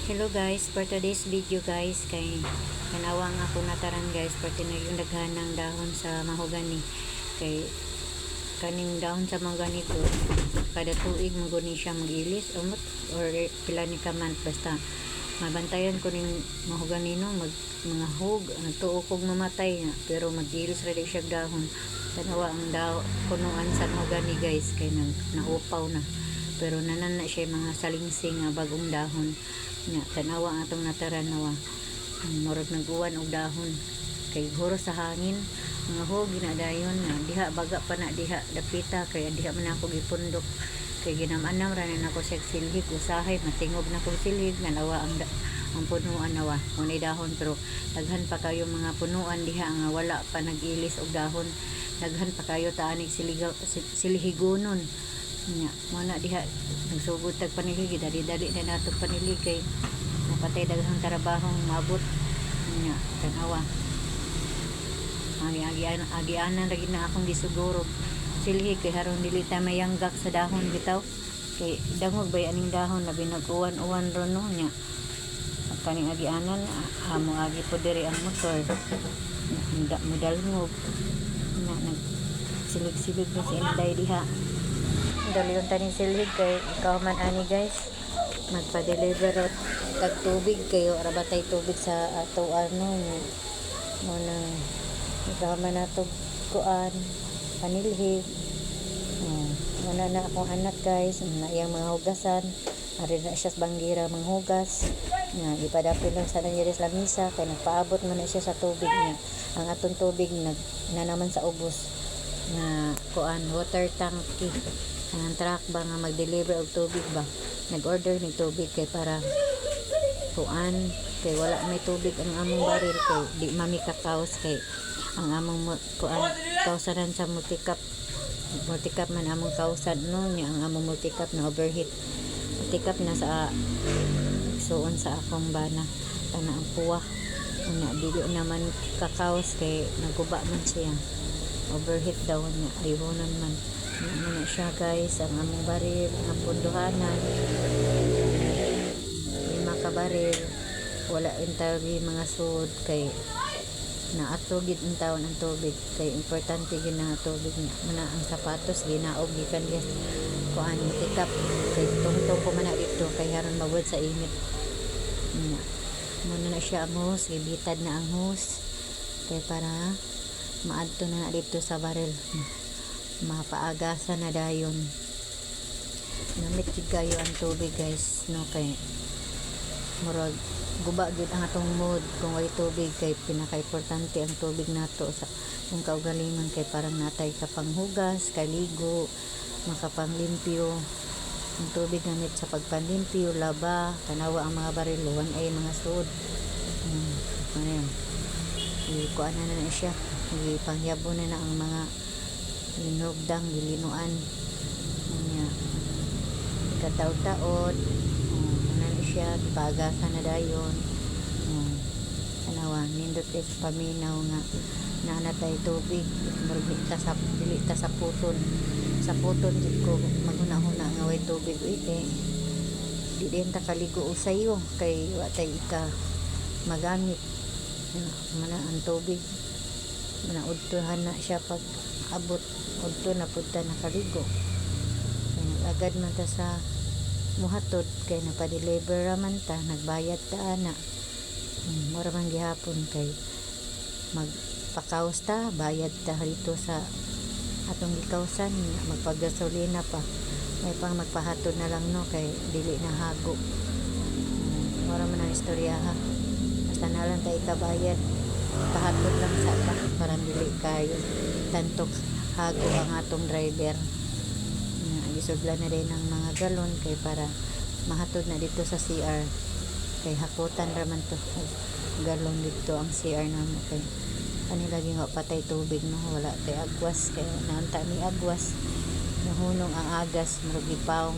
Hello guys, for today's video guys, kay tanawang ako nataran guys, parte na yung daghan ng dahon sa mahogany. Kay kaning dahon sa mahogany ko, kada tuig maguni siya mag-ilis umot or pila ni ka month, basta mabantayan ko ning mahogany no, mag mga hug, nagtuo kog mamatay nga, pero mag-ilis ra di siya dahon. Tanawa ang daw punuan sa mahogany guys, kay nag naupaw na. Pero nanan na siya mga salingsing nga bagong dahon. Nya tanawa ang atong nataran nawa. Murag nag-uwan og dahon kay huros sa hangin, mga hug ginadayon na diha, baga pa na diha dapita, kay diha man ako gipundok kay ginam-anam ra na nako siya silhig. Usahay matingob na kog silhig, nanawa ang punuan nawa unay dahon, pero daghan pa kayo mga punuan diha nga wala pa nag-ilis og dahon. Daghan pa kayo taanig siligaw silhigonon. Nya mo na diha nagsugod tag panilhig, dali-dali na nato panilhig kay napatay daghang trabahong maabot. Nya tanawa, agi agi agianan ra gid na akong gisiguro silhig kay haron dili ta mayanggak sa dahon bitaw, kay dangog bay aning dahon, labi nag-uwan-uwan ron no. Nya kaning agianan amo, agi po diri ang motor, mudalngog na nag silig-silig na si Inday diha. Dali yung taning silhig kay ikaw man ani guys, magpa-deliver tag tubig kayo ra batay tubig sa ato ano mo nang ikaw man nato kuan panilhig. Oh, wala na akong anak guys, na iyang mga hugasan. Ari na siya sa banggira manghugas. Nga ipadapil lang sa diri sa lamisa kay nagpaabot man na siya sa tubig niya. Ang atong tubig nag na naman sa ubos nga kuan, water tank. Ang truck ba nga mag-deliver og tubig ba, nag-order ni tubig kay para kuan, kay wala may tubig ang among baril, kay di mami kakaos, kay ang among kuan, kausanan sa multicap, multicap man among kausan no. Nya ang among multicap na overheat, multicap na sa suon sa akong bana, kana ang puwa. Unya dili naman kakaos kay naguba man siya, overheat daw niya, ayunan man. Nya na siya guys, ang among baril nga punduhanan, lima ka baril. Wala intawgi mga sud kay naato gid ang taon ang tubig, kay importante gid na tubig niya. Muna ang sapatos ginaog gikan guys kuan tikap, kay tungtong ko man na dito kay haron mabud sa init. Nya muna na siya ang hose, gibitad na ang hose kay para maadto na na dito sa baril, mapaagasa na dayon. Namit gid kayo ang tubig guys no, kay murag guba gid ang atong mood kung way tubig, kay pinaka-importante ang tubig nato sa kung kaugalingon, kay parang natay ka panghugas, kaligo, makapanglimpyo. Ang tubig gamit sa pagpanlimpyo, laba. Tanawa ang mga bariluan ay mga sud. Ano yun, ikuan na na siya, ipangyabo na na ang mga linugdang gilinuan niya, kataod-taod. Oh, ano na siya, gipagasan na dayon. Oh, tanawa, nindot kay sa paminaw nga naa na tay tubig. Murag di ta sa dili ta sa puton, sa puton jud ko maghuna-huna nga way tubig. Uy, kay di din ta kaligo usayo kay wa tay ika magamit. Mana ang tubig, mana udtohan na siya. Pag abot udto na pud ta nakaligo kay nag-agad man ta sa muhatod, kay nagpa-deliver ra man ta, nagbayad ta ana. Mura man gihapon kay magpakaos ta, bayad ta dito sa atong gikawsan, magpagasolina pa, may pang magpahatod na lang no, kay dili na hago. Mura man ang istorya ha, basta na lang tayo kabayad, pahatod lang sa ta para dili kayo tantok hago ang atong driver. Na gisudlan na rin ng mga galon kay para mahatod na dito sa CR, kay hakutan raman to galon dito ang CR namo, kay ani lagi nga patay tubig no, wala tay agwas, kay naunta mi agwas, nahunong ang agas, murag gipawng.